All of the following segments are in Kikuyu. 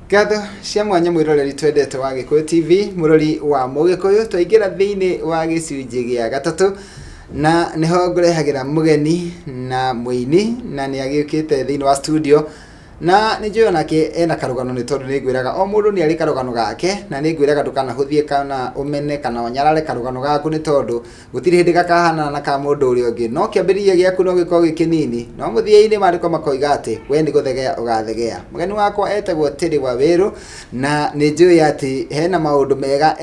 Ngatho cia mwanya mwĩroreri twendete wa Gĩkũyũ TV, mũrori wa Mũgĩkũyũ, twaingĩra thĩinĩ wa gĩcunjĩ gĩa gatatũ na nĩho ngũrehagĩra mũgeni na mũini na nĩ agĩũkĩte thĩinĩ wa studio na nĩ njũĩ onake ena karũgano nĩ tondũ nĩ ngwĩraga o mũndũ nĩ arĩ karũgano gake na nĩ ngwĩraga ndũkanahũthie kana ũmene kana ũnyarare karũgano gaku nĩ tondũ Gũtirĩ hĩndĩ gakahanana na ka mũndũ ũrĩa ũngĩ. No kĩambĩrĩria gĩaku no gĩkorwo gĩ kĩnini, no mũthia-inĩ maandĩko makoiga atĩ we nĩ gũthegea ũgathegea. Mũgeni wakwa etagwo Terry Waweru na nĩ njũĩ atĩ hena maũndũ mega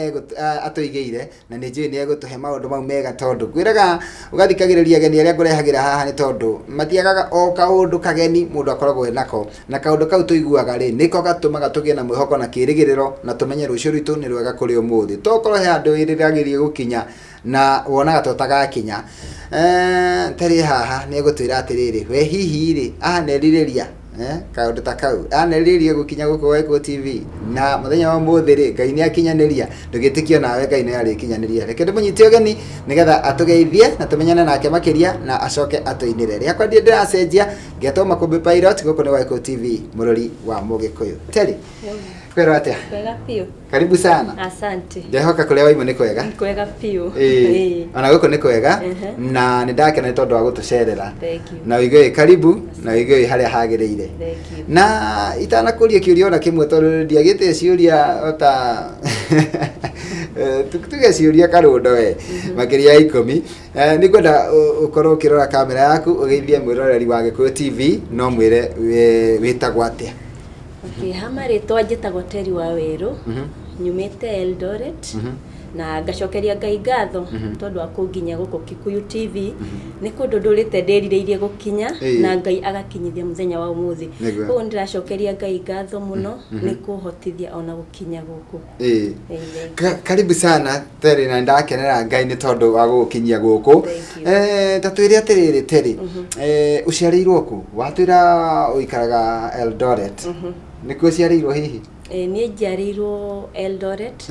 atũigĩire na nĩ njũĩ nĩ egũtũhe maũndũ mau mega tondũ ngwĩraga ũgathikagĩrĩria ageni arĩa ngũrehagĩra haha nĩ tondũ matiagaga o kaũndũ kageni mũndũ akoragwo e nako na kaũndũ kau tũiguaga rĩ nĩko gatũmaga tũgĩe na mwĩhoko na kĩrĩgĩrĩro na tũmenye rũciũ rwitũ nĩ rwega kũrĩ ũmũthĩ. Tokorwo he handũ wĩriragĩria gũkinya na wonaga ta ũtagakinya. Eh, tarĩ haha nĩ egũtwĩra atĩrĩrĩ, we hihi rĩ anerirĩria eh, kaũndũ ta kau anerirĩria gũkinya gũkũ gwa Gĩkũyũ TV na mũthenya wa ũmũthĩ rĩ Ngai nĩ akinyanĩria ndũgĩtĩkio nawe Ngai nĩ arĩkinyanĩria. Reke ndĩmũnyite ũgeni nĩgetha atũgeithie na tũmenyane nake makĩria na acoke atũinĩre. Rĩakwa ndirĩ ndĩracenjia ngetwo Makũmbĩ Pilot gũkũ nĩ gwa Gĩkũyũ TV mũrori wa Mũgĩkũyũ. Terry, kwĩrwo atĩa? Kwega biũ. Karibu sana. Asante. Ndehoka kũrĩa waima nĩ kwega. Nĩ Kwega biũ. Ĩĩ. Ona gũkũ nĩ kwega na nĩ ndakena nĩ tondũ wa gũtũcerera. Thank you. Na ũigue wĩ karibu na ũigue wĩ harĩa hagĩrĩire. Thank you. Na itanakũria kĩũria ona kĩmwe tondũ ndiagĩte ciũria o ta tuge ciũria karũndo we makĩria ya ikũmi. Eh, nĩ ngwenda ũkorwo ũkĩrora kamera yaku ũgeithie mwĩroreri wa Gĩkũyũ TV no mwĩre wĩtagwo atĩa. Okay, ha marĩtwa njĩtagwo Terry wa Werũ, nyumĩte Eldoret, na ngacokeria Ngai ngatho tondũ wa kũnginyia gũkũ Kikuyu TV. Nĩ kũndũ ndũrĩte ndĩrirĩirie gũkinya na Ngai agakinyithia mũthenya wa ũmũthĩ. Koguo nĩ ndĩracokeria Ngai ngatho mũno nĩ kũhotithia ona gũkinya gũkũ. Karibu sana Terry na ndakenera Ngai nĩ tondũ wa gũgũkinyia gũkũ. Thank you. Ta twĩre atĩrĩrĩ Terry, ũciarĩirwo kũ? Watwĩra ũikaraga Eldoret. Nĩkuo ũciarĩirwo hihi? Niĩ njiarĩirwo Eldoret,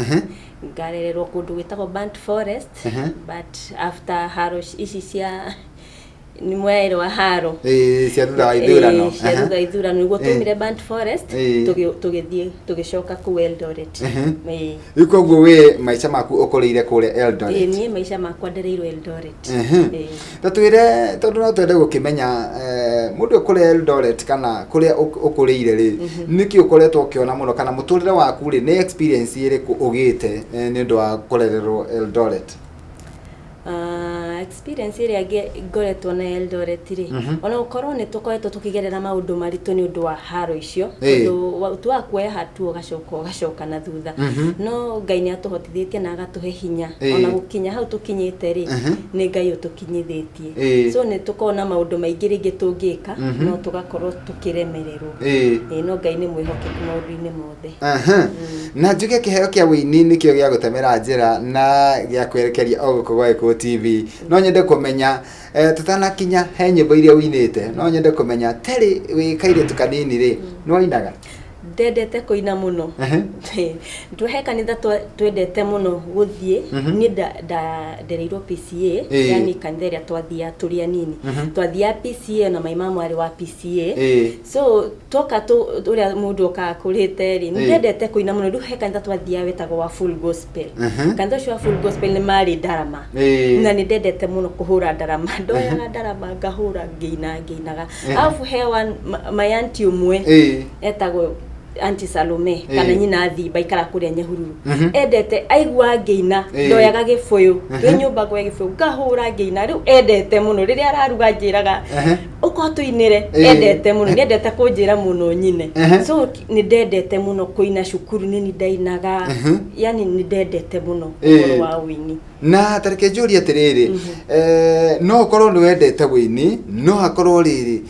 ngarererwo kũndũ gwĩtagwo Burnt Forest, but after haro ici cia nĩ mwerwa haro. Ĩĩ, cia thutha wa ithurano. Ĩĩ, cia thutha wa ithurano nĩguo twaumire Burnt Forest, tũgĩthiĩ tũgĩcoka kũu Eldoret. Ĩĩ. Rĩu koguo we maica maku ũkũrĩire kũrĩa Eldoret? Ĩĩ, niĩ maica makwa ndereirwo Eldoret. Ĩĩ. Ta twĩre tondũ no twende gũkĩmenya mũndũ ũkũrĩa Eldoret kana kũrĩa ũkũrĩire rĩ, nĩkĩ ũkoretwo ũkĩona mũno kana mũtũrĩre waku rĩ, nĩ experience ĩrĩkũ ũgĩte nĩ ũndũ wa kũrererwo Eldoret? Ah, experience ĩrĩa ngoretwo na Eldoret rĩ, ona gũkorwo nĩ tũkoretwo tũkĩgerera maũndũ maritũ nĩ ũndũ wa haro icio, tondũ ũtuaga kuoya hatua ũgacoka ũgacoka na thutha, no Ngai nĩ atũhotithĩtie na agatũhe hinya, ona gũkinya hau tũkinyĩte rĩ, nĩ Ngai ũtũkinyithĩtie. So nĩ tũkoragwo na maũndũ maingĩ rĩngĩ tũngĩka, no tũgakorwo tũkĩremererwo. Ĩĩ, no Ngai nĩ mwĩhokeku maũndũ-inĩ mothe. Na njuge kĩheo kĩa ũini nĩkĩo gĩa gũtemera njĩra na gĩa kwerekeria o gũkũ gwa Gĩkũyũ TV. No nyende kũmenya tũtanakinya he nyĩmbo iria ũinĩte, no nyende kũmenya Terry wĩ kairĩtu kanini rĩ, nĩ wainaga? Ndendete kũina mũno. He kanitha twendete mũno gũthiĩ. Niĩ ndereirwo PCA, yani kanitha ĩrĩa twathiaga tũrĩ anini. Twathiaga PCA na my mom arĩ wa PCA. So twoka ũrĩa mũndũ okaga akũrĩte rĩ, nĩ ndendete kũina mũno. Rĩu he kanitha twathiaga wetagwo wa Full Gospel. Kanitha ũcio wa Full Gospel nĩ marĩ ndarama. Na nĩ ndendete mũno kũhũra ndarama. Ndoyaga ndarama ngahũra ngĩina ngĩinaga. Alafu he one my auntie ũmwe etagwo Auntie Salome kana nyina Thimba ikara kũrĩa Nyahururu. Endete aigua ngĩina ndoyaga gĩbũyũ twĩ nyũmba ngoya gĩbũyũ ngahũra ngĩina. Rĩu endete mũno rĩrĩa araruga anjĩraga ũka ũtũinĩre. Endete mũno, nĩ endete kũnjĩra mũno nyine. So nĩ ndendete mũno kũina cukuru, nĩ niĩ ndainaga. Yani nĩ ndendete mũno ũhoro wa ũini. Na ta reke njũrie atĩrĩrĩ, no ũkorwo nĩ wendete wĩini, no hakorwo rĩrĩ,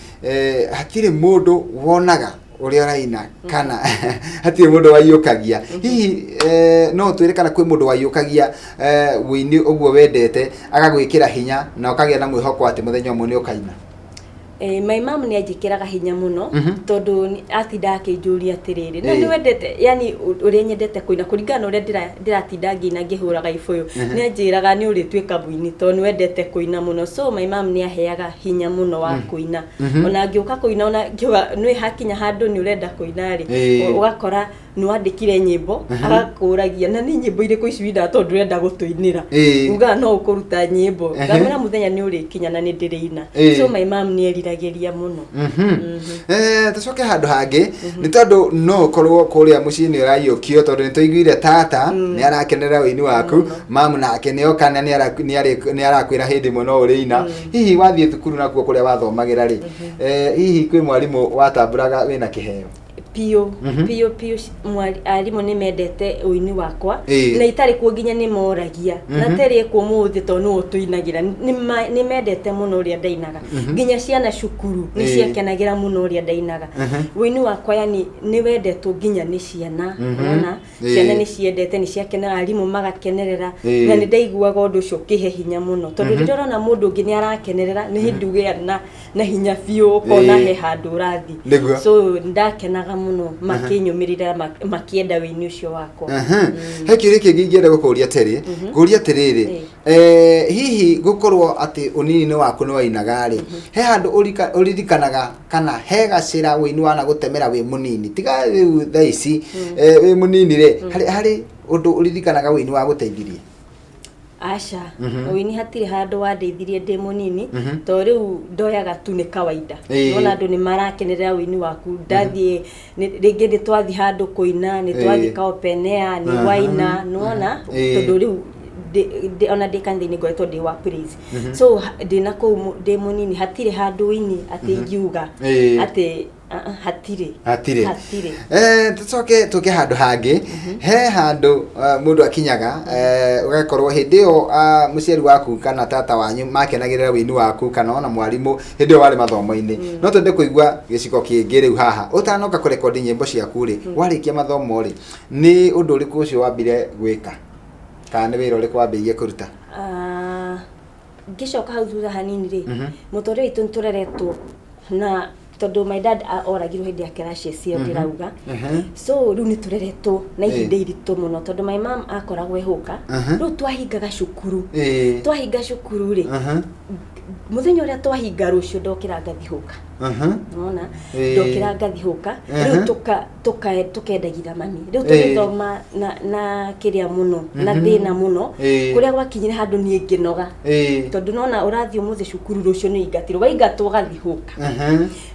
hatirĩ mũndũ wonaga ũrĩa ũraina kana hatirĩ mũndũ waiyũkagia. Hihi no ũtwĩre kana kwĩ mũndũ waiyũkagia wĩini ũguo wendete agagwĩkĩra hinya na ũkagĩa na mwĩhoko atĩ mũthenya ũmwe nĩ ũkaina? My mom nĩ anjĩkĩraga hinya mũno tondũ atindaga akĩnjũria atĩrĩrĩ, na nĩ wendete, yani ũrĩa nyendete kũina kũringana na ũrĩa ndĩratinda ngĩina ngĩhũraga ibũyũ, nĩ anjĩraga nĩ ũrĩtuĩka mũini tondũ nĩ wendete kũina mũno. So my mom nĩ aheaga hinya mũno wa kũina. Ona ngĩũka kũina, ona ngiuga nĩ hakinya handũ nĩ ũrenda kũina rĩ, ũgakora nĩ wandĩkire nyĩmbo, agakũragia na nĩ nyĩmbo irĩkũ ici winaga tondũ ndũrenda gũtũinĩra. Ugaga no ũkũruta nyĩmbo, ngamwĩra mũthenya nĩ ũrĩkinya na nĩ ndĩrĩina. So my mom nĩ eriragĩria mũno. Tũcoke handũ hangĩ, nĩ tondũ no ũkorwo kũrĩa mũciĩ nĩ ũraiyũkio, tondũ nĩ tũiguire tata nĩ arakenerera ũini waku, mamu nake nĩ oka na nĩ arakwĩra hĩndĩ ĩmwe no ũrĩina. Hihi wathiĩ thukuru nakuo kũrĩa wathomagĩra rĩ, hihi kwĩ mwarimũ watambũraga wĩna kĩheo? Biũ biũ biũ, arimũ nĩ mendete ũini wakwa. Na itarĩ kuo nginya nĩ moragia na terĩ kuo mũthĩ tondũ nĩwe ũtũinagĩra. Nĩ mendete mũno ũrĩa ndainaga, nginya ciana cukuru nĩ ciakenagĩra mũno ũrĩa ndainaga ũini wakwa, yani nĩ wendetwo nginya nĩ ciana. Ũrona, ciana nĩ ciendete, nĩ ciakenaga, arimũ magakenerera. Na nĩ ndaiguaga ũndũ ũcio ũkĩhe hinya mũno, tondũ rĩrĩa ũrona mũndũ ũngĩ nĩ arakenerera, nĩ hĩndĩ ũgĩa na hinya biũ, ũkona he handũ ũrathiĩ. So ndakenaga mũno makĩnyũmĩrĩra, makĩenda wĩini ũcio wakwa. He kĩũria kĩngĩ ingĩenda gũkũria terĩ, ngũria atĩrĩrĩ, hihi gũkorwo atĩ ũnini-inĩ waku nĩ wainaga rĩ, he handũ ũririkanaga kana he gacĩra wĩini wana gũtemera wĩ mũnini, tiga rĩu thaa ici, wĩ mũnini rĩ, harĩ ũndũ ũririkanaga wĩini wa gũteithirie? Aca, ũini hatirĩ handũ wandeithirie ndĩ mũnini, tondũ rĩu ndoyaga tu nĩ kawaida. Nona andũ nĩ marakenerera ũini waku, ndathiĩ rĩngĩ nĩ twathiĩ handũ kũina, nĩ twathiĩ ka open air, nĩ waina, nĩwona, tondũ rĩu ona ndĩ kanitha-inĩ ngoretwo ndĩ wa praise. So ndĩna kũu ndĩ mũnini hatirĩ handũ ũini atĩ ingiuga atĩ ah, ah, hatirĩ. Hatirĩ. Hatirĩ. Tũcoke tũke handũ hangĩ, he handũ mũndũ akinyaga, ũgakorwo hĩndĩ ĩyo mũciari waku kana tata wanyu makenagĩrĩra wĩini waku, kana ona mwarimũ hĩndĩ ĩyo warĩ mathomo-inĩ. No twende kũigua gĩcigo kĩngĩ rĩu haha ũtanoka kũrekondi nyĩmbo ciaku rĩ, warĩkia mathomo rĩ, nĩ ũndũ ũrĩkũ ũcio wambire gwĩka, kana nĩ wĩra ũrĩkũ wambĩrĩirie kũruta? Ah, ngĩcoka hau thutha hanini rĩ, mũtũrĩre witũ nĩ tũreretwo na tondũ my dad oragirwo hĩndĩ ya crashes ĩyo ndĩrauga. So rĩu nĩ tũreretwo na ihinda iritũ mũno, tondũ my mom akoragwo ehũka. Rĩu twahingaga cukuru, twahinga cukuru rĩ, mũthenya ũrĩa twahinga, rũciũ ndokĩra ngathi hũka. Nona ndokĩra ngathi hũka. Rĩu tũkendagira mami, rĩu tũgĩthoma na kĩrĩa mũno na thĩna mũno, kũrĩa gwakinyire handũ niĩ ngĩnoga, tondũ nona ũrathiĩ ũmũthĩ cukuru, rũciũ nĩ ingatirwo, waingatwo ũgathiĩ hũka,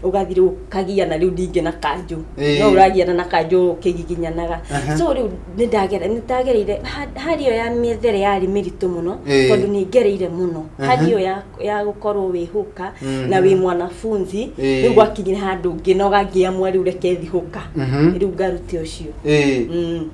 ũgathiĩ rĩu ũkagiana rĩu ningĩ na kanjũ. No ũragiana na kanjũ ũkĩgiginyanaga. So rĩu nĩ ndagereire hali ĩyo ya mĩethere yarĩ mĩritũ mũno, tondũ nĩ ngereire mũno hali ĩyo ya gũkorwo wĩ hũka na wĩ mwanafunzi. Rĩu gwakinyire handũ ngĩnoga, ngĩamua rĩu reke thi hũka, rĩu ngarute ũcio.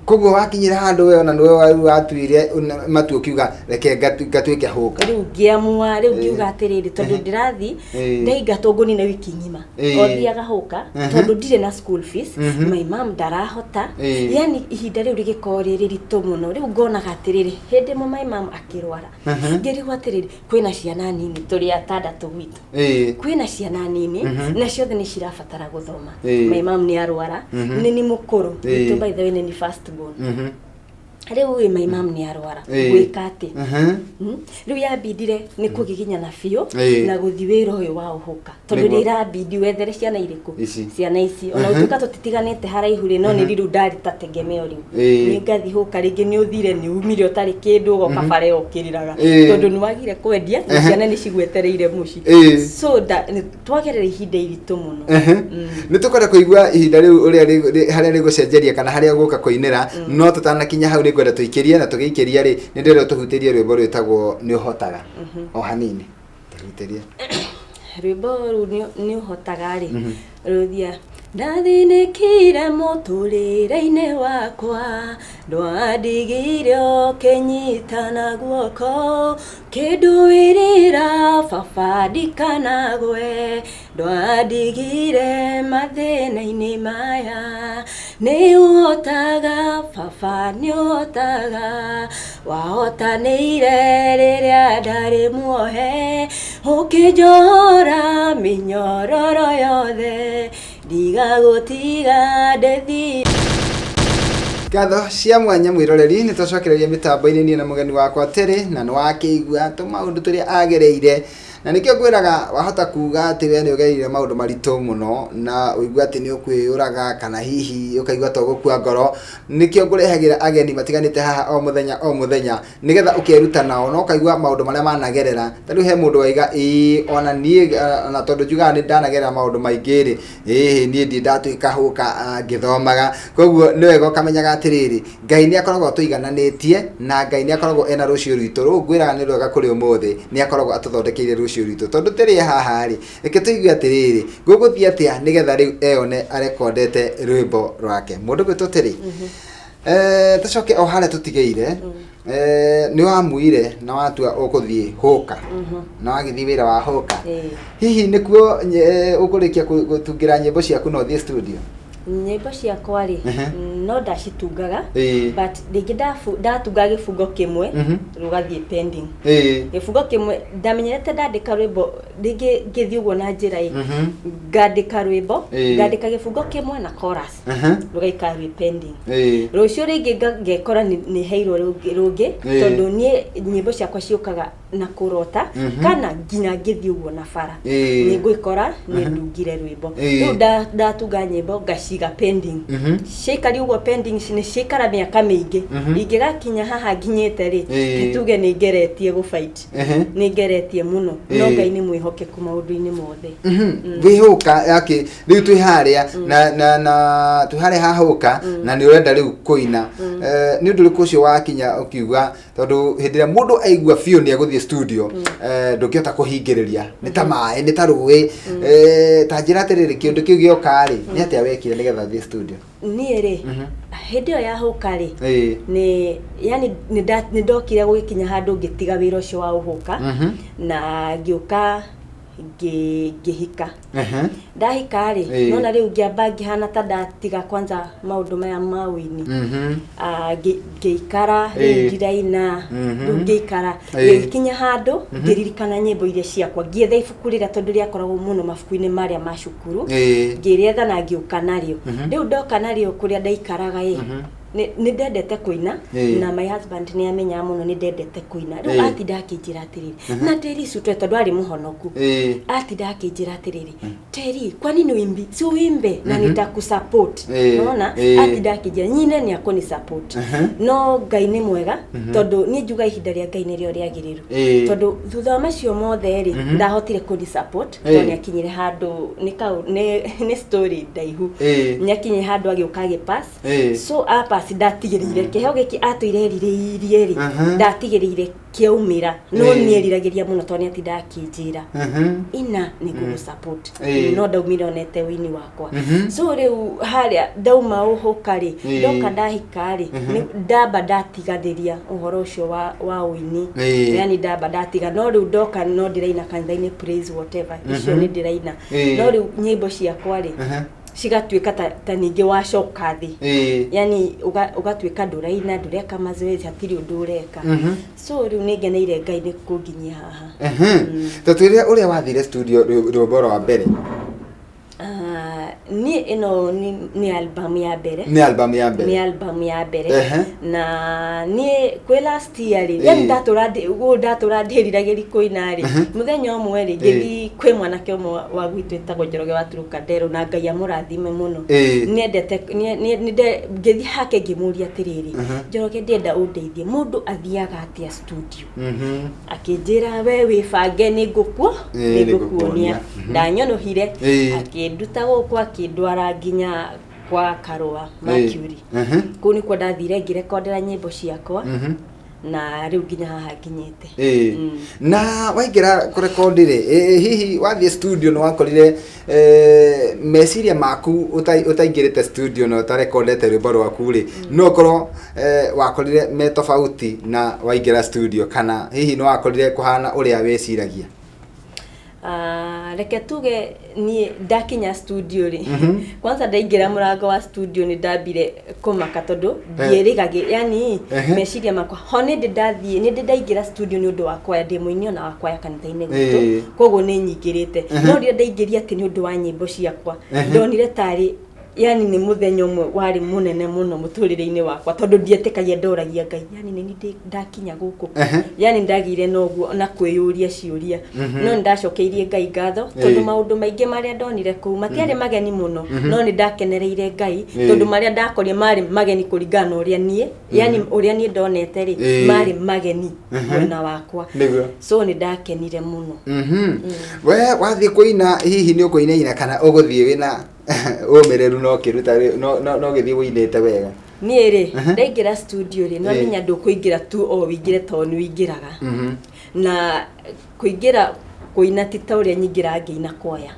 Koguo wakinyire handũ we ona nĩwe watuire matua ũkiuga reke ngatuĩke hũka. Rĩu ngĩamua, rĩu ngiuga atĩrĩrĩ, tondũ ndĩrathi ndaingatwo ngũnina wiki ng'ima, o thiaga hũka, tondũ ndirĩ na school fees, my mom ndarahota. Yani ihinda rĩu rĩgĩkorwo rĩ rĩritũ mũno. Rĩu ngonaga atĩrĩrĩ, hĩndĩ ĩmwe my mom akĩrwara, ngĩrigwo atĩrĩrĩ, kwĩna ciana nini, tũrĩ atandatũ gwitũ, kwĩna ciana nini na ciothe nĩ cirabatara gũthoma. My mom nĩ arwara, nĩ ni mũkũrũ gwitũ, by the way nĩ ni first born. Rĩu ĩ my mom nĩ arwara, gwĩka atĩ? Rĩu yambindire nĩ kũgiginyana biũ na gũthi wĩra ũyũ wa ũhũka, tondũ nĩ irambindi wethere ciana irĩkũ. Ici. Ciana ici ona gũtuĩka tũtitiganĩte haraihu rĩ, no nĩ rĩu ndarĩ ta tegemeo rĩu. Nĩ ngathi hũka rĩngĩ, nĩ ũthire, nĩ umire ũtarĩ kĩndũ, ũgoka bara ĩyo ũkĩrĩraga, tondũ nĩ wagire kwendia na ciana nĩ cigwetereire mũciĩ. So twagerera ihinda iritũ mũno. Nĩ tũkwenda kũigua ihinda rĩu ũrĩa harĩa rĩgũcenjeria kana harĩa ũgũka kũinĩra, no tũtanakinya hau nĩ ngwenda tũikĩrie, na tũgĩikĩria rĩ, nĩ ndĩrenda tũhutĩrie rwĩmbo rwĩtagwo Nĩ Ũhotaga o hanini, tũhutĩrie. Rwĩmbo rũu nĩ ũhotaga rĩ, rũthia ndathinĩkire mũtũrĩre-inĩ wakwa, ndwandigire ũkĩnyita na guoko, kĩnduĩrĩra baba ndikanagwe, ndwandigire mathĩna-inĩ maya. Nĩ ũhotaga baba, nĩ ũhotaga, wahotanĩire rĩrĩa ndarĩ muohe. Ũkĩnjohora mĩnyororo yothe, ndigagũtiga ndĩthiĩ. Ngatho cia mwanya mwĩroreri, nĩ twacokereria mĩtambo-inĩ niĩ na mũgeni wakwa Terry, na nĩ wakĩigua tũmaũndũ tũrĩa agereire. Na nĩkĩo ngwĩraga wahota kuga atĩ we nĩ ũgereire maũndũ maritũ mũno na ũigue atĩ nĩ ũkwĩyũraga kana hihi ũkaigua ta ũgũkua ngoro. Nĩkĩo ngũrehagĩra ageni matiganĩte haha o mũthenya o mũthenya nĩgetha ũkeruta nao na ũkaigua maũndũ marĩa managerera. Ta rĩu he mũndũ waiga ĩĩ ona niĩ ona tondũ njugaga nĩ ndanagerera maũndũ maingĩ rĩ, ĩhĩ niĩ ndirĩ ndatuĩka hũka ngĩthomaga. Koguo nĩ wega ũkamenyaga atĩrĩrĩ, Ngai nĩ akoragwo atũigananĩtie na Ngai nĩ akoragwo ena rũciũ rwitũ. Rũu ngwĩraga nĩ rwega kũrĩ ũmũthĩ, nĩ akoragwo atũthondekeire rũciũ rwitũ. Tondũ tũrĩ haha rĩ, reke tũigue atĩrĩrĩ, gũgũthiĩ atĩa nĩgetha rĩu eyone arekondete rwĩmbo rwake. Mũndũ gwĩtwo Terry, tũcoke o harĩa tũtigĩire, nĩ wamuire na watua ũgũthiĩ hũka na wagĩthiĩ wĩra wa hũka. Hihi nĩkuo ũkũrĩkia gũtungĩra nyĩmbo ciaku na ũthiĩ studio? Nyĩmbo ciakwa rĩ, no ndacitungaga, but rĩngĩ ndatunga gĩbungo kĩmwe, rũgathiĩ pending. Gĩbungo kĩmwe ndamenyerete ndandĩka rwĩmbo rĩngĩ ngĩthiĩ ũguo na njĩra ĩ, ngandĩka rwĩmbo, ngandĩka gĩbungo kĩmwe na chorus, rũgaikara rwĩ pending. Rũciũ rĩngĩ ngekora nĩ heirwo rũngĩ, tondũ niĩ nyĩmbo ciakwa ciũkaga na kũrota, kana nginya ngĩthiĩ ũguo na bara nĩ ngwĩkora nĩ ndungire rwĩmbo. Rĩu ndatunga nyĩmbo ngaciga pending, ciaikaria ũguo pending, nĩ ciaikara mĩaka mĩingĩ. Ingĩgakinya haha nginyĩte rĩ, tuge nĩ ngeretie gũ fight, nĩ ngeretie mũno, no Ngai nĩ mwĩhokeku maũndũ-inĩ mothe. Wĩhũka yake rĩu twĩ harĩa na twĩ harĩa hahũka na nĩ ũrenda rĩu kũina. Nĩ ũndũ ũrĩkũ ũcio wakinya ũkiuga, tondũ hĩndĩ ĩrĩa mũndũ aigua biũ nĩ egũthiĩ studio, ndũngĩhota kũhingĩrĩria, nĩ ta maĩ, nĩ ta rũĩ. Ta njĩra atĩrĩrĩ, kĩũndũ kĩu gĩoka rĩ, nĩ atĩa wekire nĩgetha ũthiĩ studio? Niĩ rĩ, hĩndĩ ĩyo ya hũka rĩ, nĩ yani nĩ ndokire gũgĩkinya handũ ngĩtiga wĩra ũcio wa ũhũka na ngĩũka ngĩhika. Ndahika rĩ, nona rĩu ngĩamba ngĩhana ta ndatiga kwanza maũndũ maya ma ũini. Ngĩikara rĩu ndiraina, rĩu ngĩikara, ngĩkinya handũ ngĩririkana nyĩmbo iria ciakwa, ngĩetha ibuku rĩrĩa tondũ rĩakoragwo mũno mabuku-inĩ marĩa ma cukuru, ngĩrĩetha na ngĩũka narĩo. Rĩu ndoka narĩo kũrĩa ndaikaraga ĩ, nĩ ndendete kũina, na my husband nĩ amenyaga mũno nĩ ndendete kũina. Rĩu atinda akĩnjĩra atĩrĩrĩ, na Terry Sutwe, tondũ arĩ mũhonoku, atinda akĩnjĩra atĩrĩrĩ, "Terry, kwa nini uimbi? Si uimbe na nitakusupport." Unaona, atinda akĩnjĩra nyine nĩ akũni support, no Ngai nĩ mwega, tondũ niĩ njuga ihinda rĩa Ngai nĩrĩo rĩagĩrĩru, tondũ thutha wa macio mothe rĩ, ndahotire kũni support, tondũ nĩ akinyire handũ nĩ kau nĩ story ndaihu, nĩ akinyire handũ agĩũka agĩpass. So apass, ndatigĩrĩire kĩheo gĩkĩ atũire erirĩirie rĩ, ndatigĩrĩire kĩaumĩra, no nĩ eriragĩria mũno tondũ nĩ atindaga akĩnjĩra, "Ina, nĩ ngũgũ support." No ndaumire onete ũini wakwa. So rĩu harĩa ndauma ũhũka rĩ, ndoka ndahika rĩ, ndamba ndatiganĩria ũhoro ũcio wa ũini. Yani ndamba ndatiga, no rĩu ndoka no ndĩraina kanitha-inĩ, praise, whatever, icio nĩ ndĩraina, no rĩu nyĩmbo ciakwa rĩ, cigatuĩka ta ningĩ wacoka thĩ, yani ũgatuĩka ndũraina, ndũreka mazoezi, hatirĩ ũndũ ũreka. So rĩu nĩ ngeneire Ngai nĩ kũnginyia haha. Ta twĩre ũrĩa wathire studio rwĩmbo rwa mbere. Ah, niĩ ĩno nĩ album ya mbere. Nĩ album ya mbere. Nĩ album ya mbere. Na niĩ kwĩ last year rĩ, yani ũguo ndatũra ndĩriragĩri kũina rĩ, mũthenya ũmwe rĩ, ngĩthiĩ kwĩ mwanake ũmwe wa gwitũ ĩtagwo Njoroge wa Turukandero, na Ngai amũrathime mũno. Nĩendete ngĩthiĩ hake ngĩmũria atĩrĩrĩ, "Njoroge, ndĩrenda ũndeithie, mũndũ athiaga atĩa studio?" Akĩnjĩra, "We wĩbange, nĩ ngũkuo nĩ nĩngũkuonia." Ngũkuonia. Ndanyũnũhire, akĩnduta gũkũ, akĩndwara nginya kwa Karũa Mercury. Kũu nĩkuo ndathire ngĩrekondera nyĩmbo ciakwa, na rĩu nginya haha nginyĩte. Na waingĩra kũrekondi rĩ, hihi wathiĩ studio nĩ wakorire meciria maku ũtaingĩrĩte studio na ũtarekondete rwĩmbo rwaku rĩ, no ũkorwo wakorire me tofauti na waingĩra studio, kana hihi nĩ wakorire kũhana ũrĩa wĩciragia? Ah, reke tuge niĩ ndakinya studio rĩ, kwanza ndaingĩra mũrango wa studio nĩ ndambire kũmaka tondũ ndierĩgagĩ, yani meciria makwa ho nĩ ndĩ ndathiĩ, nĩ ndĩ ndaingĩra studio nĩ ũndũ wa kwaya, ndĩ mũini ona wa kwaya kanitha-inĩ gwitũ, koguo nĩ nyingĩrĩte, no rĩrĩa ndaingĩria atĩ nĩ ũndũ wa nyĩmbo ciakwa, ndonire tarĩ yani nĩ mũthenya ũmwe warĩ mũnene mũno mũtũrĩre-inĩ wakwa, tondũ ndietĩkagia, ndoragia Ngai, yani nĩ niĩ ndakinya gũkũ? Yani ndagĩire na ũguo na kwĩyũria ciũria, no nĩ ndacokeirie Ngai ngatho tondũ maũndũ maingĩ marĩa ndonire kũu matiarĩ mageni mũno, no nĩ ndakenereire Ngai tondũ marĩa ndakorire marĩ mageni kũringana na ũrĩa niĩ, yani ũrĩa niĩ ndonete rĩ, marĩ mageni mwena wakwa. So nĩ ndakenire mũno. We wathiĩ kũina, hihi nĩ ũkũinaina kana ũgũthiĩ wĩna ũmĩrĩru no ũkĩruta no no no ũgĩthiĩ wũinĩte wega? Niĩ rĩ, ndaingĩra studio rĩ, no menya ndũkũingĩra tu o wĩingĩre tondũ nĩ wĩingĩraga na kũingĩra kũina ti ta ũrĩa nyingĩra ngĩina kwaya.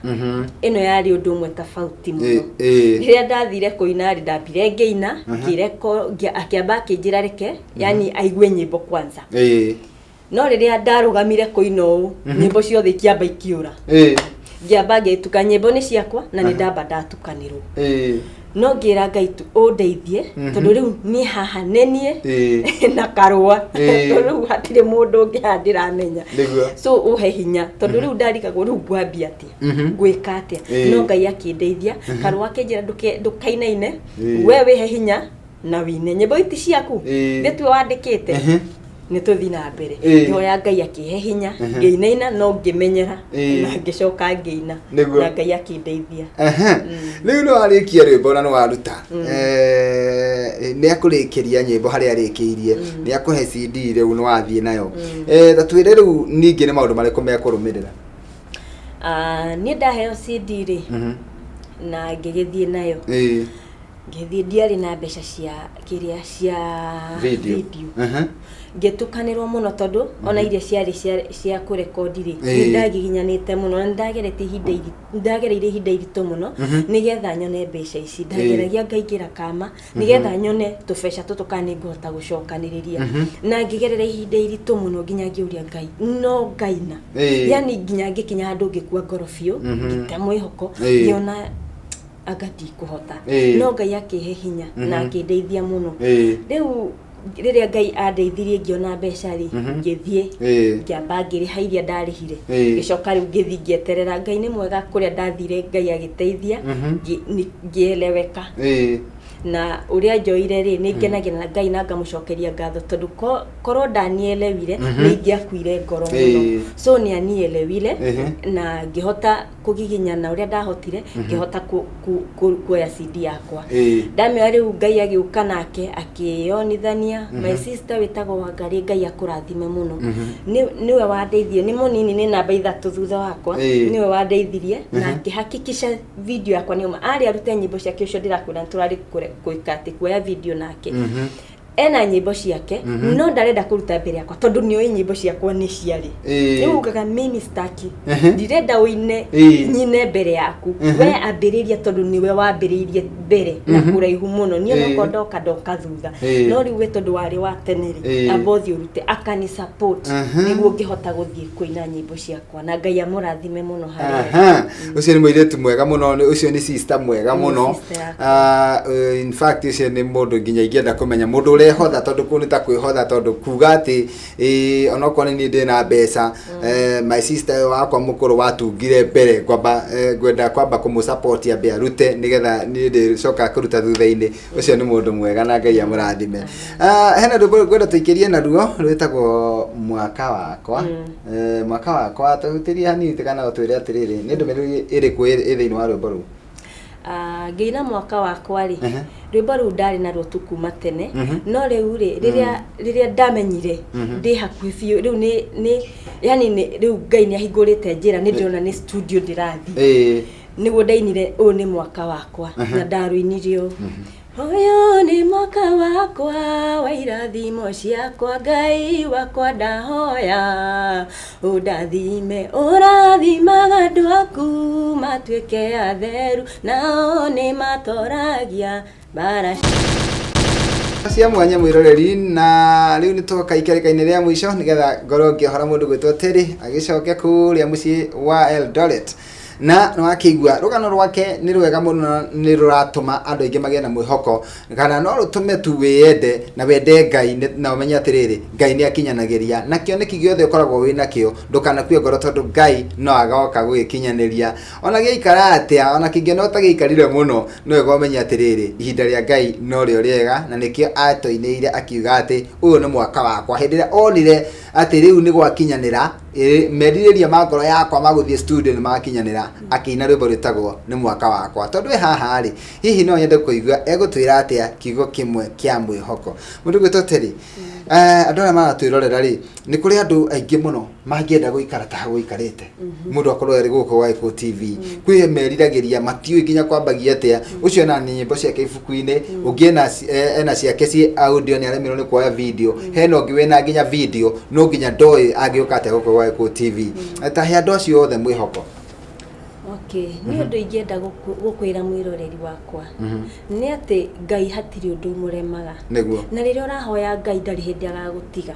Ĩno yarĩ ũndũ ũmwe tofauti mũno. Rĩrĩa ndathire kũina rĩ, ndambire ngĩina, akĩamba akĩnjĩra reke yani aigue nyĩmbo kwanza. No rĩrĩa ndarũgamire kũina ũũ, nyĩmbo ciothe ikĩamba ikiũra. Ngĩamba ngĩtuka nyĩmbo nĩ ciakwa na nĩ ndamba ndatukanĩrwo. No ngĩra Ngai tu ũndeithie, tondũ rĩu niĩ haha nĩ niĩ na karũa, tondũ rĩu hatirĩ mũndũ ũngĩ haha ndĩramenya. So ũhe hinya, tondũ rĩu ndarigagwo rĩu ngwambia atĩa, ngwĩka atĩa. No Ngai akĩndeithia, karũa akĩnjĩra ndũkainaine, we wĩhe hinya na wine nyĩmbo iti ciaku, nĩtuo wandĩkĩte, nĩ tũthi na mbere. Ngĩhoya Ngai akĩhe hinya, ngĩinaina no ngĩmenyera na ngĩcoka ngĩina na Ngai akĩndeithia. Rĩu nĩ warĩkia rwĩmbo na nĩ waruta, nĩ akũrĩkĩria nyĩmbo harĩa arĩkĩirie, nĩ akũhe CD, rĩu nĩ wathiĩ nayo. Ta twĩre rĩu ningĩ nĩ maũndũ marĩkũ mekũrũmĩrĩra? Ah, niĩ ndaheo CD rĩ, na ngĩgĩthiĩ nayo, ngĩthiĩ ndiarĩ na mbeca cia kĩrĩa cia video, video. Ngĩtukanĩrwo mũno tondũ ona iria ciarĩ cia kũrekondi rĩ, nĩ ndagiginyanĩte mũno na nĩndageretie ihinda ndagereire ihinda iritũ mũno nĩgetha nyone mbeca ici. Ndageragia ngaingĩra kama nĩgetha nyone tũbeca tũtũ kana nĩ ngũhota gũcokanĩrĩria, na ngĩgerera ihinda iritũ mũno nginya ngĩũria Ngai no ngaina. Yani nginya ngĩkinya handũ ngĩkua ngoro biũ, ngĩte mwĩhoko, ngĩona anga ndikũhota. No Ngai akĩhe hinya na akĩndeithia mũno. Rĩu rĩrĩa Ngai andeithirie ngĩona mbeca rĩ, ngĩthiĩ, ngĩamba ngĩrĩha iria ndarĩhire, ngĩcoka rĩu ngĩthiĩ ngĩeterera. Ngai nĩ mwega, kũrĩa ndathire Ngai agĩteithia, ngĩeleweka. Na ũrĩa njoire rĩ, nĩ ngenagĩra na Ngai na ngamũcokeria ngatho, tondũ korwo ndanielewire nĩ ingĩakuire ngoro mũno. So nĩ anielewire na ngĩhota kũgiginyana ũrĩa ndahotire, ngĩhota kuoya CD yakwa. Ndamĩoya rĩu, Ngai agĩũka nake akĩyonithania. My sister wĩtagwo Wangarĩ, Ngai akũrathime mũno. Nĩwe wandeithirie, nĩ mũnini, nĩ namba 3 thutha wakwa. Nĩwe wandeithirie na akĩhakikisha video yakwa nĩoma. Arĩ arute nyĩmbo ciake, ũcio ndĩrakwĩra nĩtũrarĩ gwĩka atĩ kuoya video nake. Ena nyĩmbo ciake no ndarenda kũruta mbere yakwa tondũ nĩoĩ nyĩmbo ciakwa nĩ ciarĩ. Rĩu ugaga mimi staki, ndirenda ũine nyine mbere yaku, we ambĩrĩria tondũ nĩwe wambĩrĩirie mbere na kũraihu mũno. Niĩ onokorwo ndoka ndoka thutha, no rĩu we tondũ warĩ wa tene rĩ, amba ũthiĩ ũrute. Akani support nĩguo ngĩhota gũthiĩ kũina nyĩmbo ciakwa, na Ngai amũrathime mũno harĩa arĩ. Aha. Ũcio nĩ mũirĩtu mwega mũno, ũcio nĩ sister mwega Nĩ mũno. sister yakwa. Ah, in fact ũcio nĩ mũndũ nginya ingĩenda kũmenya, mũndũ ũrehotha, tondũ kũu nĩ ta kwĩhotha, tondũ kuga atĩ onokorwo nĩ niĩ ndĩna mbeca, my sister ũyũ wakwa mũkũrũ watungire mbere, ngwamba ngwenda kwamba kũmũ ambe arute nĩgetha niĩ ndĩcoka kũruta thutha-inĩ. Ũcio nĩ mũndũ mwega na Ngai amũrathime. Ah, hena rwĩmbo ngwenda tũikĩrie naruo rwĩtagwo Mwaka Wakwa. Mwaka Wakwa, tũhutĩrie hanini kana ũtwĩre atĩrĩrĩ, nĩ ndũmĩrĩri ĩrĩkũ ĩ thĩinĩ wa rwĩmbo rũu? Ah, ngĩina Mwaka Wakwa rĩ, rwĩmbo rũu ndarĩ naruo tu kuma tene, no rĩu rĩ, rĩrĩa ndamenyire ndĩ hakuhĩ biũ rĩu nĩ yani nĩ rĩu Ngai nĩ ahingũrĩte njĩra, nĩ ndĩrona nĩ studio ndĩrathiĩ, nĩguo ndainire ũyũ nĩ mwaka wakwa, na ndarũinire ũũ: ũyũ nĩ mwaka wakwa wa irathimo ciakwa, Ngai wakwa ndahoya ũndathime, ũrathimaga andũ aku matuĩke atheru, nao nĩ matoragia mbara. Cia mwanya mwĩroreri, na rĩu nĩ twoka ikereka-inĩ rĩa mũico nĩgetha ngorwo ngĩohora mũndũ gwĩtwo Terry agĩcoke kũrĩa mũciĩ wa Eldoret. Na nĩ wakĩigua rũgano rwake nĩ rwega mũno na nĩ rũratũma andũ aingĩ magĩe na mwĩhoko, kana no rũtũme tu wĩyende na wende Ngai na ũmenye atĩrĩrĩ, Ngai nĩ akinyanagĩria na kĩoneki gĩothe ũkoragwo wĩ nakĩo. Ndũkanakue ngoro tondũ Ngai no agoka gũgĩkinyanĩria, ona gĩaikara atĩa, ona kĩngĩona ũtagĩikarire mũno. Nĩ wega ũmenye atĩrĩrĩ, ihinda rĩa Ngai norĩo rĩega, na nĩkĩo atũinĩire akiuga atĩ ũyũ nĩ mwaka wakwa. Hĩndĩ ĩrĩa onire atĩ rĩu nĩ gwakinyanĩra, merirĩria ma ngoro yakwa ma gũthiĩ studio nĩ makinyanĩra, akĩina rwĩmbo rwĩtagwo nĩ mwaka wakwa. Tondũ wĩ haha rĩ, hihi no nyende kũigua egũtwĩra atĩa kiugo kĩmwe kĩa mwĩhoko. Mũndũ gwĩtwo Terry, andũ arĩa maratwĩrorera rĩ, nĩ kũrĩ andũ aingĩ mũno mangĩenda gũikara ta hau ũikarĩte, mũndũ akorwo arĩ gũkũ gwa Gĩkũyũ TV. Kwĩ meriragĩria, matiũĩ nginya kwambagia atĩa. Ũcio ena nyĩmbo ciake ibuku-inĩ, ũngĩ ena ciake ciĩ audio, nĩ aremirwo nĩ kuoya video. Hena ũngĩ wĩna nginya video, no nginya ndoĩ angĩũka atĩa gũkũ gwa Gĩkũyũ TV. Ta he andũ acio othe mwĩhoko. Okay, nĩ ũndũ ingĩenda gũkwĩra mwĩroreri wakwa nĩ atĩ Ngai hatirĩ ũndũ ũmũremaga. Na rĩrĩa ũrahoya Ngai, ndarĩ hĩndĩ agagũtiga.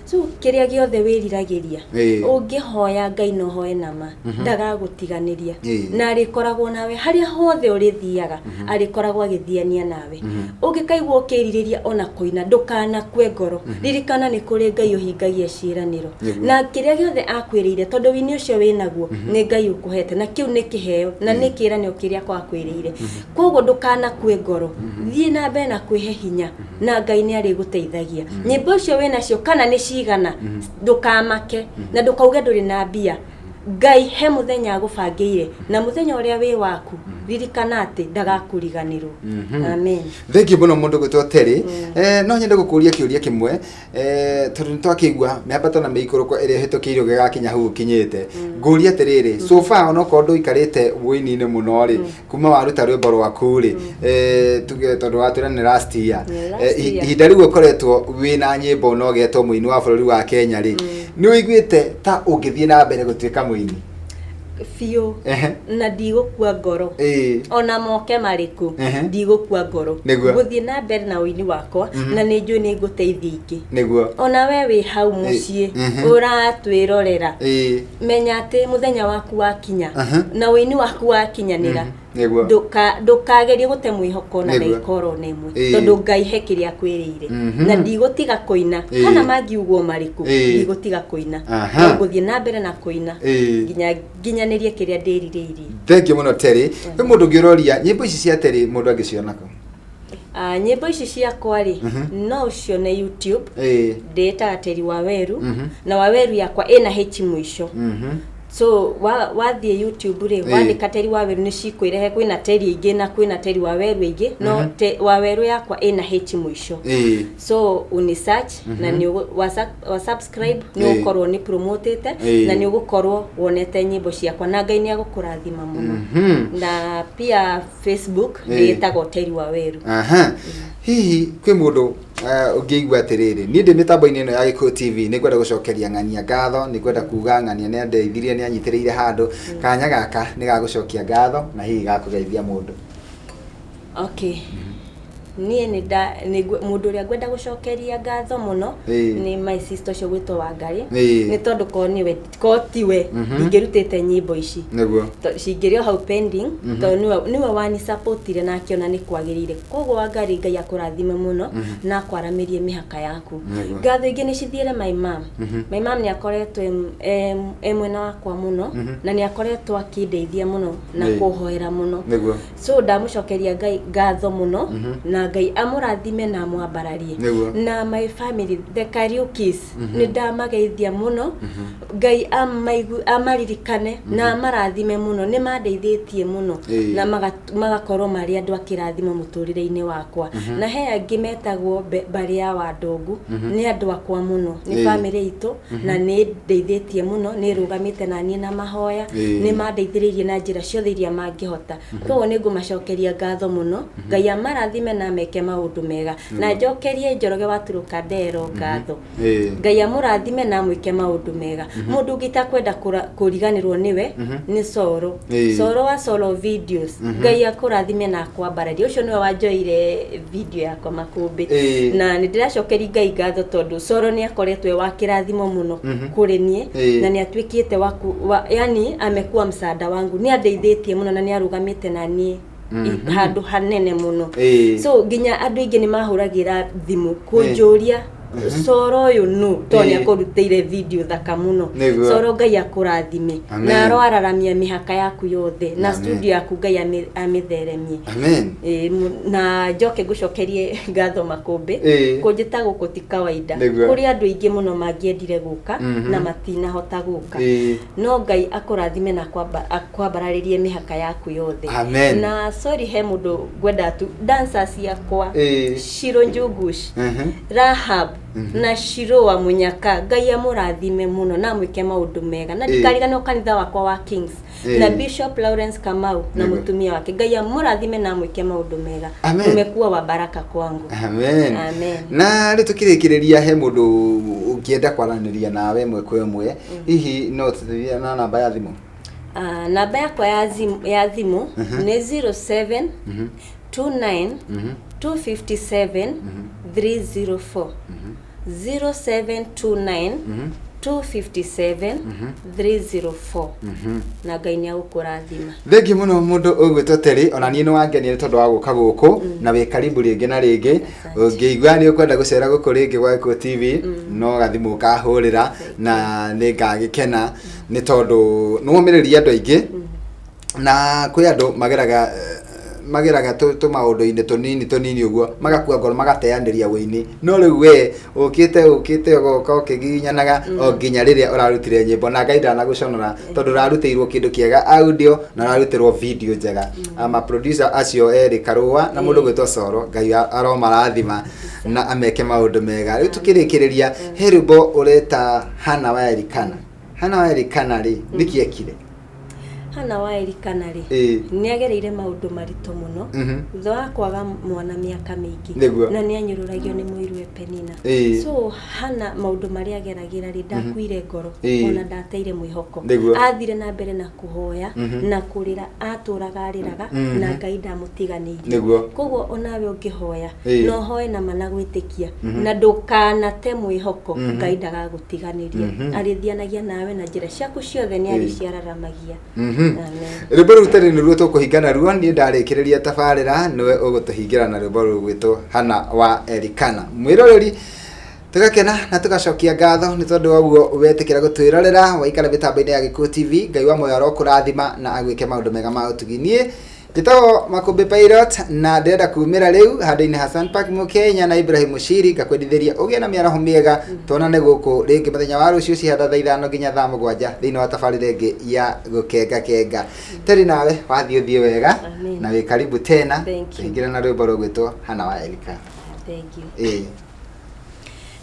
So kĩrĩa gĩothe wĩriragĩria, ũngĩhoya Ngai na ũhoe nama, ndagagũtiganĩria. Na arĩkoragwo nawe harĩa hothe ũrĩthiaga, arĩkoragwo agĩthiania nawe. Ũngĩkaigua ũkĩrirĩria ona kũina, ndũkanakue ngoro. Ririkana nĩ kũrĩ Ngai ũhingagia ciĩranĩro. Na kĩrĩa gĩothe akwĩrĩire, tondũ wini ũcio wĩnaguo nĩ Ngai ũkũhete, na kĩu nĩ kĩheo na nĩ kĩĩranĩro kĩrĩa akwĩrĩire. Koguo ndũkanakue ngoro, thiĩ na mbere na kwĩhe hinya, na Ngai nĩ arĩgũteithagia. Nyĩmbo icio wĩnacio kana nĩ cigana, ndũkamake na ndũkauge ndũrĩ na mbia. Ngai he mũthenya agũbangĩire, na mũthenya ũrĩa wĩ waku, ririkana atĩ ndagakũriganĩrwo. Amen. Thengiũ mũno mũndũ gwĩtwo Terry. No nyende gũkũria kĩũria kĩmwe, tondũ nĩ twakĩigua mĩambato na mĩikũrũko ĩrĩa ĩhĩtũkĩire ũgĩgakinya hau ũkinyĩte. Ngũria atĩrĩrĩ, so far onokorwo ndũikarĩte ũini-inĩ mũno rĩ, kuma waruta rwĩmbo rwaku rĩ, tuge tondũ watwĩra nĩ last year. Nĩ last year. Ihinda rĩu ũkoretwo wĩna nyĩmbo na ũgetwo mũini wa bũrũri wa Kenya rĩ, nĩ ũiguĩte ta ũngĩthiĩ na mbere gũtuĩka mũini? Biũ. Na ndigũkua ngoro. Ona moke marĩkũ, ndigũkua ngoro. Ngũthiĩ na mbere na ũini wakwa, na nĩ njũĩ nĩ ngũteithia ingĩ. Ona we wĩ hau mũciĩ ũratwĩrorera, menya atĩ mũthenya waku wakinya na ũini waku wakinyanĩra, ndũkagerie gũte mwĩhoko na ndagĩka oro na ĩmwe, tondũ Ngai he kĩrĩa akwĩrĩire. Na ndigũtiga kũina, kana mangiugwo marĩkũ, ndigũtiga kũina. No ngũthiĩ na mbere na kũina nginya nginyanĩrie kĩrĩa ndĩrirĩirie. Thengiũ mũno Terry. Kwĩ mũndũ ũngĩ ũroria nyĩmbo ici cia Terry mũndũ angĩciona kũ? Nyĩmbo ici ciakwa rĩ, no ũcione YouTube. Ndĩĩtaga Terry Waweru, na Waweru yakwa ĩna H mũico. So wathiĩ YouTube rĩ, wandĩka Terry Waweru nĩ cikwĩrehe. Kwĩna Terry ingĩ na kwĩna Terry Waweru ingĩ, no Waweru yakwa ĩna H mũico. So uni search na nĩ wa subscribe, nĩ ũgũkorwo nĩ promotete na nĩ ũgũkorwo wonete nyĩmbo ciakwa, na Ngai nĩ agũkũrathima mũno. Na pia Facebook ndĩĩtagwo Terry Waweru. Aha. Hihi kwĩ mũndũ ũngĩigua atĩrĩrĩ, niĩ ndĩ mĩtambo-inĩ ĩno ya Gĩkũyũ TV, nĩ ngwenda gũcokeria ng'ania ngatho, nĩ ngwenda kuga ng'ania nĩ andeithirie, nĩ anyitĩrĩire handũ, kanya gaka nĩ gagũcokia ngatho na hihi gakũgeithia mũndũ. Okay, niĩ nĩ nda nĩ mũndũ ũrĩa ngwenda gũcokeria ngatho mũno nĩ my sister ũcio gwĩtwo Wangarĩ, nĩ tondũ korwo nĩwe, korwo tiwe, ndingĩrutĩte nyĩmbo ici. Cingĩrĩ o hau pending, tondũ nĩwe wanisapotire na akĩona nĩ kwagĩrĩire. Koguo Wangarĩ, Ngai akũrathime mũno na akwaramĩrie mĩhaka yaku. Ngatho ingĩ nĩ cithiĩre my mom. My mom nĩ akoretwo e mwena wakwa mũno, na nĩ akoretwo akĩndeithia mũno na kũhoera mũno. So ndamũcokeria Ngai ngatho mũno, na Ngai amũrathime na amwambararie. Na my family, the Kariukis, nĩ ndamageithia mũno. Ngai amaririkane na amarathime mũno. Nĩ mandeithĩtie mũno na magakorwo marĩ andũ a kĩrathimo mũtũrĩre-inĩ wakwa. Na he angĩ metagwo mbarĩ ya Wandongu, nĩ andũ akwa mũno, nĩ family itũ, na nĩ ndeithĩtie mũno, nĩ ĩrũgamĩte na niĩ na mahoya. Nĩ mandeithĩrĩirie na njĩra ciothe iria mangĩhota. Koguo nĩ ngũmacokeria ngatho mũno. Ngai amarathime na ameke maũndũ mega. Na njokerie Njoroge wa Turukandero ngatho. Ĩĩ. Ngai amũrathime na amwĩke maũndũ mega. Mũndũ ũngĩ itakwenda kũriganĩrwo nĩwe nĩ Soro. Ĩĩ. Soro wa Soro Videos. Ngai akũrathime na akwambararie. Ũcio nĩwe wanjoire video yakwa makũmbĩ. Ĩĩ. Na nĩ ndĩracokeria Ngai ngatho tondũ Soro nĩ akoretwo e wa kĩrathimo mũno kũrĩ niĩ. Ĩĩ. Na nĩ atuĩkĩte wa yani amekuwa msaada wangu. Nĩ andeithĩtie mũno na nĩ arũgamĩte na niĩ handũ hanene mũno. Ĩĩ. So nginya andũ aingĩ nĩ mahũragĩra thimũ kũnjũria Soro ũyũ nũ, tondũ nĩ Ĩĩ. akũrutĩire video thaka mũno. Nĩguo. Soro Ngai akũrathime Amen. na aroararamia mĩhaka yaku yothe na Amen. studio yaku Ngai amĩtheremie. Amen. Ĩĩ, na njoke ngũcokerie ngatho makũmbĩ. Ĩĩ. Kũnjĩta gũkũ ti kawaida. Nĩguo. Kũrĩ andũ aingĩ mũno mangĩendire gũka na matinahota gũka. Ĩĩ. No Ngai akũrathime na akwambararĩrie mĩhaka yaku yothe. Amen. Na sorry, he mũndũ ngwenda tu dancers ciakwa. Ĩĩ. Shiro Njungush, Rahab na Shiro wa Munyaka, Ngai amũrathime mũno na amwĩke maũndũ mega. Na Ĩĩ. ndikariganĩrwo kanitha wakwa wa Kings Ĩĩ. na Bishop Lawrence Kamau na Nĩguo. mũtumia wake. Ngai amũrathime na amwĩke maũndũ mega. Amen. Umekuwa wa baraka kwangu. Amen. Amen. Na rĩu tũkĩrĩkĩrĩria, he mũndũ ũngĩenda kwaranĩria nawe ĩmwe kwa ĩmwe, hihi no tũteithie na namba ya thimũ? Ah, namba yakwa ya thimũ nĩ 07 29 257 304, 0729 257 304, na Ngai nĩ agũkũrathima. Thengiũ mũno mũndũ ũgwĩtwo Terry, ona niĩ nĩ wangenia nĩ tondũ wa gũka gũkũ, na wĩ karibu rĩngĩ na rĩngĩ. Ũngĩigua nĩ ũkwenda gũcera gũkũ rĩngĩ gwa Gĩkũyũ TV, no gathimũ ũkahũrĩra na nĩ ngagĩkena, nĩ tondũ nĩ womĩrĩria andũ aingĩ, na kwĩ andũ mageraga tũmaũndũ-inĩ tũnini tũnini ũguo, magakua ngoro, magateanĩria wũini, no rĩu we ũkĩte ũgoka ũkĩgiginyanaga o nginya rĩrĩa ũrarutire nyĩmbo, na Ngai ndanagũconora tondũ ũrarutĩirwo kĩndũ kĩega audio na ũrarutĩrwo video njega. Ama producer acio erĩ, Karũa na mũndũ gwĩtwo Soro, Ngai aromarathima na ameke maũndũ mega. Rĩu tũkĩrĩkĩrĩria, he rwĩmbo ũreta Hana wa Elikana. Hana wa Elikana rĩ, nĩkĩ ekire? Hana wa Elikana rĩ, Ĩĩ. nĩ agereire maũndũ maritũ mũno thutha wa kwaga mwana mĩaka mĩingĩ, Nĩguo. na nĩ anyũrũragio nĩ mũiruwe Penina. Ĩĩ. So Hana maũndũ marĩa ageragĩra rĩ, ndakuire ngoro, Ĩĩ. ona ndateire mwĩhoko. Nĩguo. Athire na mbere na kũhoya na kũrĩra, atũraga arĩraga na Ngai ndamũtiganĩirie. Nĩguo. Koguo onawe ũngĩhoya, Ĩĩ. no ũhoe na ma na gwĩtĩkia na ndũkanate mwĩhoko, Ngai ndagagũtiganĩria, arĩthianagia nawe na njĩra ciaku ciothe nĩ arĩciararamagia. Amen. Rwĩmbo rũu tene nĩruo tũkũhinga naruo. Niĩ ndarĩkĩrĩria tabarĩra, nĩwe ũgũtũhingĩra na rwĩmbo rũu gwĩtwo Hana wa Elikana. Mwĩroreri, tũgakena na tũgacokia ngatho nĩ tondũ wa ũguo wetĩkĩra gũtwĩrorera, waikara mĩtambo-inĩ ya Gĩkũyũ TV. Ngai wa muoyo arokũrathima na agwĩke maũndũ mega ma ũtugi. Niĩ njĩtagwo Makũmbĩ Pilot, na ndĩrenda kumĩra rĩu handũ-inĩ Hassan Park Mũkenya na Ibrahim Mushiri, ngakwendithĩria ũgĩe na mĩaraho mĩega. Tuonane gũkũ rĩngĩ mũthenya wa rũciũ cihanda thaa 5 nginya thaa 7 thĩinĩ wa tabarĩra ĩngĩ ya gũkenga kenga. Teri, nawe wathiĩ ũthiĩ wega. Amen. Na wĩ karibu tena. Thank you. Tũingĩre na rwĩmbo rũgwĩtwo Hana wa Elikana. Thank you. Ĩĩ.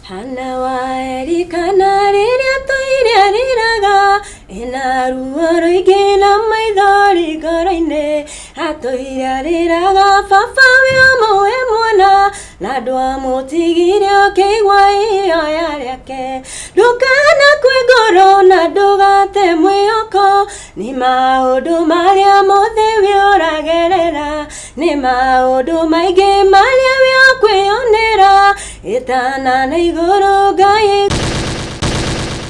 Hana wa Elikana rĩrĩa tũire arĩraga, ena ruo rũingĩ na maithori ngoro-inĩ, atũire arĩraga, baba we ũmũhe mwana na ndwamũtigire ũkĩigua ihoya rĩake. Ndũkanakue ngoro na ndũgate mwĩhoko, nĩ maũndũ marĩa mothe we ũragerera, nĩ maũndũ maingĩ marĩa we ũkwĩyonera, ĩtana na igũrũ Ngai.